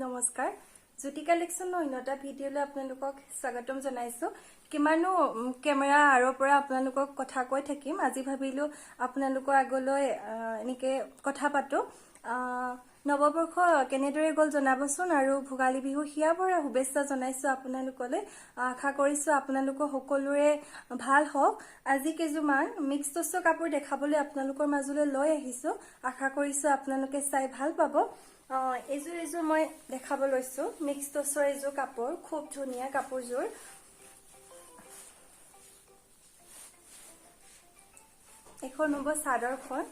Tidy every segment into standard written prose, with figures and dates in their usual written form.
নমস্কাৰ, জ্যোতি কালেকশ্যনৰ অন্য এটা ভিডিঅ'লৈ আপোনালোকক স্বাগতম জনাইছোঁ। কিমানো কেমেৰা আঁৰৰ পৰা আপোনালোকক কথা কৈ থাকিম, আজি ভাবিলোঁ আপোনালোকৰ আগলৈ এনেকৈ কথা পাতোঁ। নৱবৰ্ষ কেনেদৰে গ'ল জনাবচোন, আৰু ভোগালী বিহু হিয়া ভৰা শুভেচ্ছা জনাইছোঁ আপোনালোকলৈ। আশা কৰিছোঁ আপোনালোকৰ সকলোৰে ভাল হওক। আজি কেইযোৰমান মিক্স টচৰ কাপোৰ দেখাবলৈ আপোনালোকৰ মাজলৈ লৈ আহিছোঁ। আশা কৰিছোঁ আপোনালোকে চাই ভাল পাব। এইযোৰ মই দেখাব লৈছোঁ মিক্স টচৰ এইযোৰ কাপোৰ, খুব ধুনীয়া কাপোৰযোৰ। এইখন হ'ব চাদৰখন,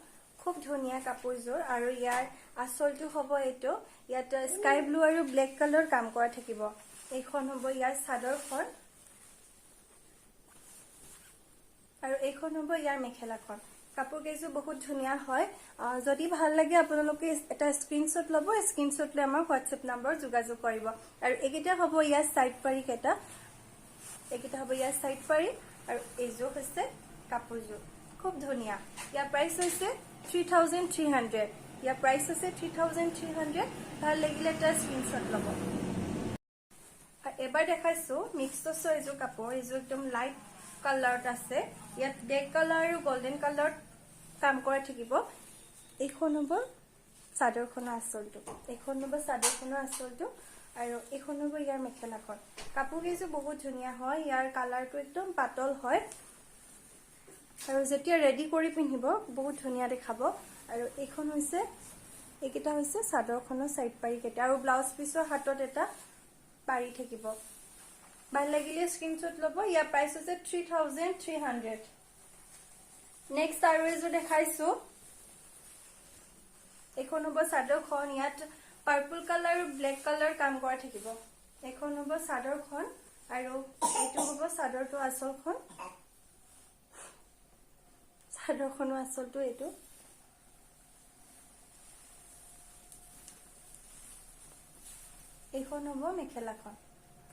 খুব ধুনীয়া কাপোৰযোৰ। আৰু ইয়াৰ আচলটো হ'ব এইটো, ইয়াত স্কাই ব্লু আৰু ব্লেক কালাৰ কাম কৰা থাকিব। এইখন হ'ব ইয়াৰ চাদৰখন আৰু এইখন হ'ব ইয়াৰ মেখেলাখন। কাপোৰ কেইযোৰ বহুত ধুনীয়া হয়। যদি ভাল লাগে আপোনালোকে এটা স্ক্ৰীনশ্বট ল'ব, স্ক্ৰীনশ্বট লৈ আমাৰ হোৱাটছএপ নম্বৰত যোগাযোগ কৰিব। আৰু এইকেইটা হ'ব ইয়াৰ চাইড পাৰি কেইটা, এইকেইটা হ'ব ইয়াৰ চাইড পাৰি। আৰু এইযোৰ হৈছে কাপোৰযোৰ, খুব ধুনীয়া। ইয়াৰ প্ৰাইচ হৈছে 3300। ইয়াৰ প্ৰাইচ হৈছে 3300। ভাল লাগিলে এটা স্ক্ৰীনশ্বট ল'ব। এবাৰ দেখাইছো মিক্স টচৰ এইযোৰ কাপোৰ। এইযোৰ একদম লাইট কালাৰত আছে, ইয়াত ব্লেক কালাৰ আৰু গল্ডেন কালাৰত কাম কৰা থাকিব। এইখন হ'ব চাদৰখনৰ আঁচলটো, এইখন হ'ব চাদৰখনৰ আঁচলটো আৰু এইখন হ'ব ইয়াৰ মেখেলাখন। কাপোৰ কেইযোৰ বহুত ধুনীয়া হয়, ইয়াৰ কালাৰটো একদম পাতল হয় আৰু যেতিয়া ৰেডি কৰি পিন্ধিব বহুত ধুনীয়া দেখাব। আৰু এইখন হৈছে, এইকেইটা হৈছে চাদৰখনৰ চাইড পাৰি কেইটা আৰু ব্লাউজ পিচৰ হাতত এটা পাৰি থাকিব। ভাল লাগিলে স্ক্ৰীনশ্বট ল'ব। ইয়াৰ প্ৰাইচ হৈছে 3300। নেক্সট আৰু এযোৰ দেখাইছো। এইখন হ'ব চাদৰখন, ইয়াত পাৰ্পল কালাৰ আৰু ব্লেক কালাৰ কাম কৰা থাকিব। এইখন হ'ব চাদৰখন আৰু এইটো হ'ব চাদৰটো আঁচলখন, চাদৰখনৰ আঁচলটো এইটো। এইখন হ'ব মেখেলাখন,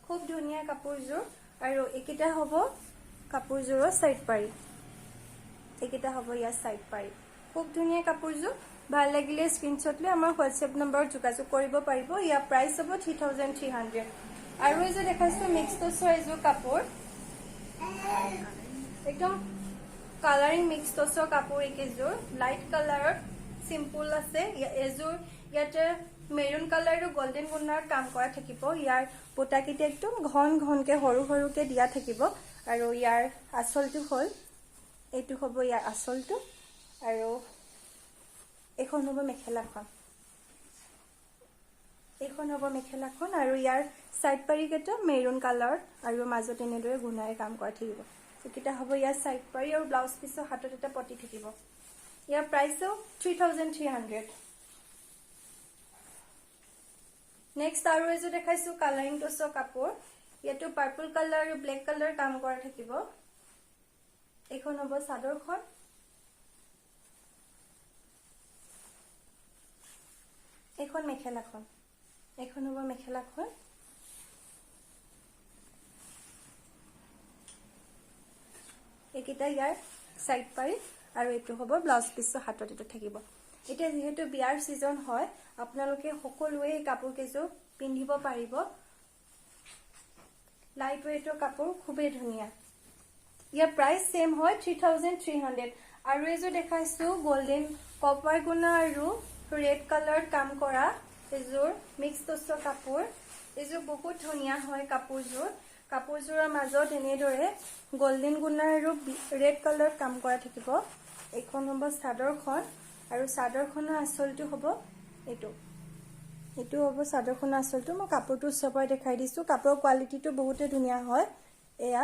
খুব ধুনীয়া কাপোৰযোৰ। আৰু এইকেইটা হ'ব কাপোৰযোৰৰ চাইড পাৰি, এইকেইটা হ'ব ইয়াৰ চাইড পাৰি। খুব ধুনীয়া কাপোৰযোৰ। ভাল লাগিলে স্ক্ৰীনশ্বট লৈ আমাৰ হোৱাটছএপ নম্বৰত যোগাযোগ কৰিব পাৰিব। ইয়াৰ প্ৰাইচ হ'ব 3300। আৰু এইযোৰ দেখাইছো মিক্স টচৰ এইযোৰ কাপোৰ, একদম কালাৰিং মিক্স টচৰ কাপোৰ। এইকেইযোৰ লাইট কালাৰত চিম্পুল আছে। এইযোৰ ইয়াতে মেৰুন কালাৰ আৰু গল্ডেন গুণাৰ কাম কৰা থাকিব। ইয়াৰ বুটাকেইটা একদম ঘন ঘনকে সৰু সৰুকে দিয়া থাকিব। আৰু ইয়াৰ আঁচলটো হ'ল এইটো, হ'ব ইয়াৰ আঁচলটো। আৰু এইখন হ'ব মেখেলাখন, এইখন হ'ব মেখেলাখন। আৰু ইয়াৰ চাইড পাৰিকেইটা মেৰুন কালাৰ আৰু মাজত এনেদৰে গুণাৰে কাম কৰা থাকিব। এইকেইটা হ'ব ইয়াৰ চাইড পাৰি আৰু ব্লাউজ পিচৰ হাতত এটা পতি থাকিব। ইয়াৰ প্ৰাইচো 3300। নেক্সট আৰু এযোৰ দেখাইছো কালাৰিং টচৰ কাপোৰ। ইয়াতো পাৰ্পল কালাৰ আৰু ব্লেক কালাৰ কাম কৰা থাকিব। এইখন হ'ব চাদৰখন, এইখন মেখেলাখন, এইখন হ'ব মেখেলাখন। এইকেইটা ইয়াৰ চাইড পাৰি আৰু এইটো হ'ব ব্লাউজ পিচৰ হাতত এইটো থাকিব। এতিয়া যিহেতু বিয়াৰ ছিজন হয়, আপোনালোকে সকলোৱে এই কাপোৰ কেইযোৰ পিন্ধিব পাৰিব। লাইট ৱেইটৰ কাপোৰ, খুবেই ধুনীয়া। ইয়াৰ প্ৰাইচ ছেম হয় 3300। আৰু এইযোৰ দেখাইছো গল্ডেন কপাৰ গুণা আৰু ৰেড কালাৰত কাম কৰা এইযোৰ মিক্স টচৰ কাপোৰ। এইযোৰ বহুত ধুনীয়া হয় কাপোৰযোৰ। কাপোৰযোৰৰ মাজত এনেদৰে গল্ডেন গুণা আৰু ৰেড কালাৰত কাম কৰা থাকিব। এইখন হ'ব চাদৰখন আৰু চাদৰখনৰ আঁচলটো হ'ব এইটো, এইটো হ'ব চাদৰখনৰ আঁচলটো। মই কাপোৰটো ওচৰৰ পৰাই দেখাই দিছোঁ। কাপোৰৰ কোৱালিটিটো বহুতে ধুনীয়া হয়। এয়া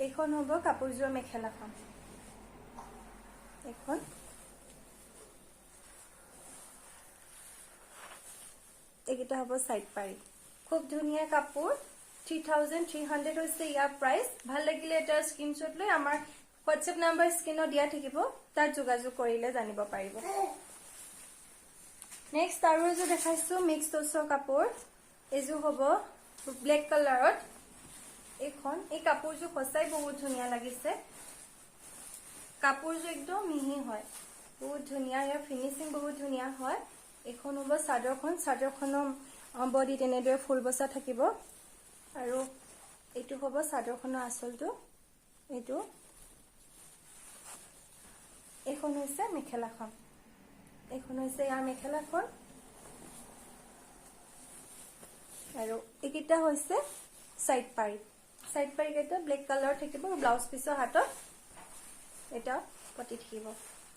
এইখন হ'ব কাপোৰযোৰৰ মেখেলাখন, এইখন। এইকেইটা হ'ব চাইড পাৰি। খুব ধুনীয়া কাপোৰ। 3300 হৈছে ইয়াৰ প্ৰাইচ। ভাল লাগিলে এটা স্ক্ৰীনশ্বট লৈ আমাৰ হোৱাটছএপ নাম্বাৰ স্ক্ৰীণত দিয়া থাকিব, তাত যোগাযোগ কৰিলে জানিব পাৰিব। নেক্সট আৰু এযোৰ দেখাইছো মিক্স টচৰ কাপোৰ। এইযোৰ হ'ব ব্লেক কালাৰত। এইখন, এই কাপোৰযোৰ সঁচাই বহুত ধুনীয়া লাগিছে। কাপোৰযোৰ একদম মিহি হয়। বহুত ধুনীয়া, ইয়াৰ ফিনিচিং বহুত ধুনীয়া হয়। এইখন হ'ব চাদৰখন। চাদৰখনৰ বডিত এনেদৰে ফুল বচা থাকিব আৰু এইটো হ'ব চাদৰখনৰ আঁচলটো। এইটো এইখন হৈছে মেখেলাখন। এইখন হৈছে ইয়াৰ মেখেলাখন আৰু এইকেইটা হৈছে চাইড পাৰি। চাইড পাৰি কেইটা ব্লেক কালাৰ থাকিব আৰু ব্লাউজ পিছৰ হাতত এটা পতি থাকিব।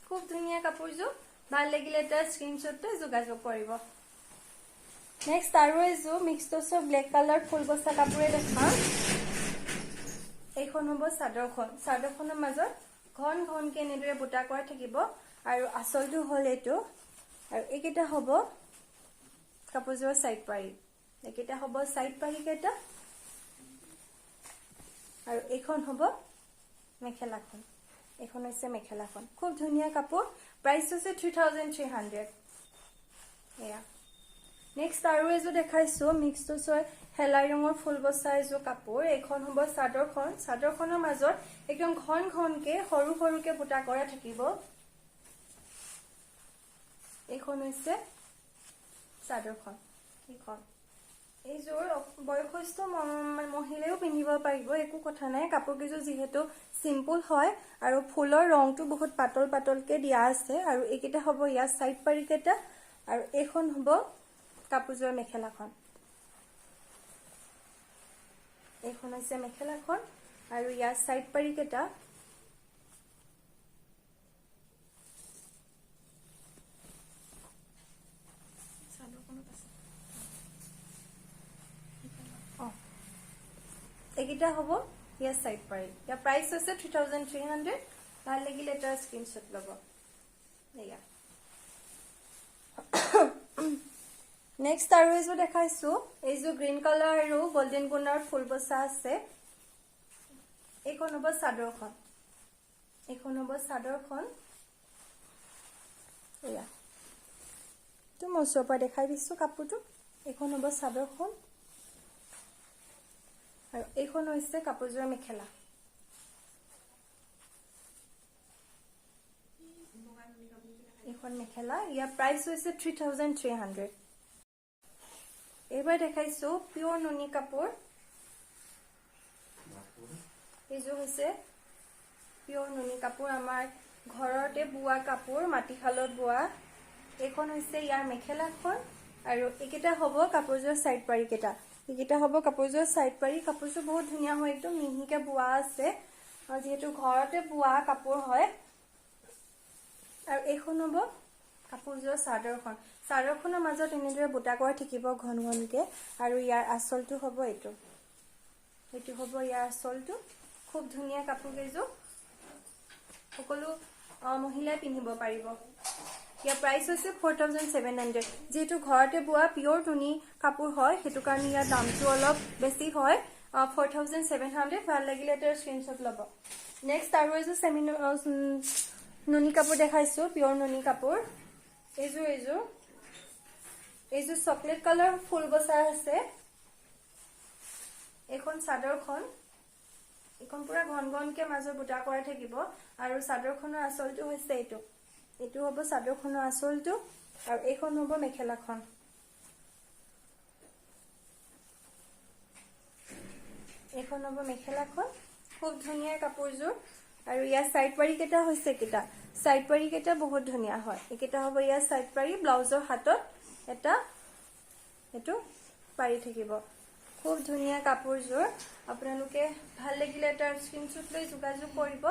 খুব ধুনীয়া কাপোৰযোৰ। ভাল লাগিলে এটা স্ক্ৰীনশ্বটতে যোগাযোগ কৰিব। নেক্সট আৰু এযোৰ মিক্স টচৰ ব্লেক কালাৰ ফুল বচা কাপোৰে দেখাম। এইখন হ'ব চাদৰখন। চাদৰখনৰ মাজত ঘন ঘনকে এনেদৰে বুটা কৰা থাকিব আৰু আচলটো হ'ল এইটো। আৰু এইকেইটা হ'ব কাপোৰযোৰৰ চাইড পাৰি। এইকেইটা হ'ব চাইড পাৰি কেইটা আৰু এইখন হ'ব মেখেলাখন। এইখন হৈছে মেখেলাখন। খুব ধুনীয়া কাপোৰ। প্ৰাইচ হৈছে 3300। এয়া নেক্সট আৰু এযোৰ দেখাইছো, মিক্স টচৰ হেলাই ৰঙৰ ফুল বচা এযোৰ কাপোৰ। এইখন হ'ব চাদৰখন। চাদৰখনৰ মাজত একদম ঘন ঘনকে সৰু সৰুকে বুটা কৰা থাকিব। এইখন হৈছে চাদৰখন। এইখন এইযোৰ বয়সস্থ মহিলাইও পিন্ধিব পাৰিব, একো কথা নাই। কাপোৰ কেইযোৰ যিহেতু চিম্পুল হয় আৰু ফুলৰ ৰংটো বহুত পাতল পাতলকে দিয়া আছে। আৰু এইকেইটা হ'ব ইয়াৰ চাইড পাৰি কেইটা আৰু এইখন হ'ব কাপোৰযোৰৰ মেখেলাখন। এইখন হৈছে মেখেলাখন আৰু ইয়াৰ চাইড পাৰি কেইটা। এইকেইটা হ'ব ইয়াৰ চাইড পাৰি। ইয়াৰ প্ৰাইচ হৈছে 3300। ভাল লাগিলে এটা স্ক্ৰীনশ্বট ল'ব। এয়া নেক্সট আৰু এযোৰ দেখাইছো। এইযোৰ গ্ৰীণ কালাৰ আৰু গল্ডেন গুণাৰ ফুল বচা আছে। এইখন হ'ব চাদৰখন। এইখন হ'ব চাদৰখন। এয়া তো মই ওচৰৰ পৰা দেখাই দিছো কাপোৰটো। এইখন হ'ব চাদৰখন আৰু এইখন হৈছে কাপোৰযোৰৰ মেখেলা। এইখন মেখেলা। ইয়াৰ প্ৰাইচ হৈছে 3300। এইবাৰ দেখাইছো পিয়ৰ নুনি কাপোৰ। এইযোৰ হৈছে পিয়ৰ নুনি কাপোৰ, আমাৰ ঘৰতে বোৱা কাপোৰ, মাটিশালত বোৱা। এইখন হৈছে ইয়াৰ মেখেলাখন আৰু এইকেইটা হ'ব কাপোৰযোৰৰ চাইড পাৰি কেইটা। এইকেইটা হ'ব কাপোৰযোৰৰ চাইড পাৰি। কাপোৰযোৰ বহুত ধুনীয়া হয়, একদম মিহিকে বোৱা আছে আৰু যিহেতু ঘৰতে বোৱা কাপোৰ হয়। আৰু এইখন হ'ব কাপোৰযোৰৰ চাদৰখন। চাদৰখনৰ মাজত এনেদৰে বুটা কৰা থাকিব ঘন ঘনকে আৰু ইয়াৰ আঁচলটো হ'ব এইটো। এইটো হ'ব ইয়াৰ আঁচলটো। খুব ধুনীয়া কাপোৰ কেইযোৰ, সকলো মহিলাই পিন্ধিব পাৰিব। ইয়াৰ প্ৰাইচ হৈছে 4700। যিহেতু ঘৰতে বোৱা পিয়ৰ নুনি কাপোৰ হয়, সেইটো কাৰণে ইয়াৰ দামটো অলপ বেছি হয়, 4700। ভাল লাগিলে এটা স্ক্ৰীনশ্বট ল'ব। নেক্সট আৰু এযোৰ চেমি নুনি কাপোৰ দেখাইছো, পিয়ৰ নুনি কাপোৰ। এইযোৰ এইযোৰ এইযোৰ চকলেট কালাৰ ফুল বচা আছে। এইখন চাদৰখন, এইখন পুৰা ঘন ঘনকে মাজত বুটা কৰা থাকিব আৰু চাদৰখনৰ আঁচলটো হৈছে এইটো। এইটো হ'ব চাদৰখনৰ আঁচলটো আৰু এইখন হ'ব মেখেলাখন। এইখন হ'ব মেখেলাখন। খুব ধুনীয়া কাপোৰযোৰ আৰু ইয়াৰ চাইড পাৰি কেইটা হৈছে কেইটা, চাইড পাৰি কেইটা বহুত ধুনীয়া হয়। এইকেইটা হ'ব ইয়াৰ চাইড পাৰি। ব্লাউজৰ হাতত এটা এইটো পাৰি থাকিব। খুব ধুনীয়া কাপোৰযোৰ। আপোনালোকে ভাল লাগিলে এটা স্ক্ৰীনশ্বট লৈ যোগাযোগ কৰিব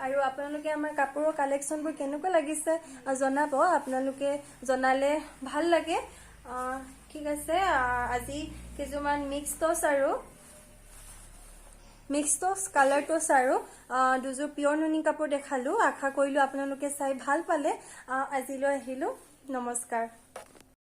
আৰু আপোনালোকে আমাৰ কাপোৰৰ কালেকশ্যনবোৰ কেনেকুৱা লাগিছে জনাব। আপোনালোকে জনালে ভাল লাগে। ঠিক আছে, আজি কিছুমান মিক্স টচ আৰু মিক্স টচ কালাৰ টচ আৰু দুযোৰ পিয়ৰ নুনি কাপোৰ দেখালো। আশা কৰিলো আপোনালোকে চাই ভাল পালে। আজিলৈ আহিলো, নমস্কাৰ।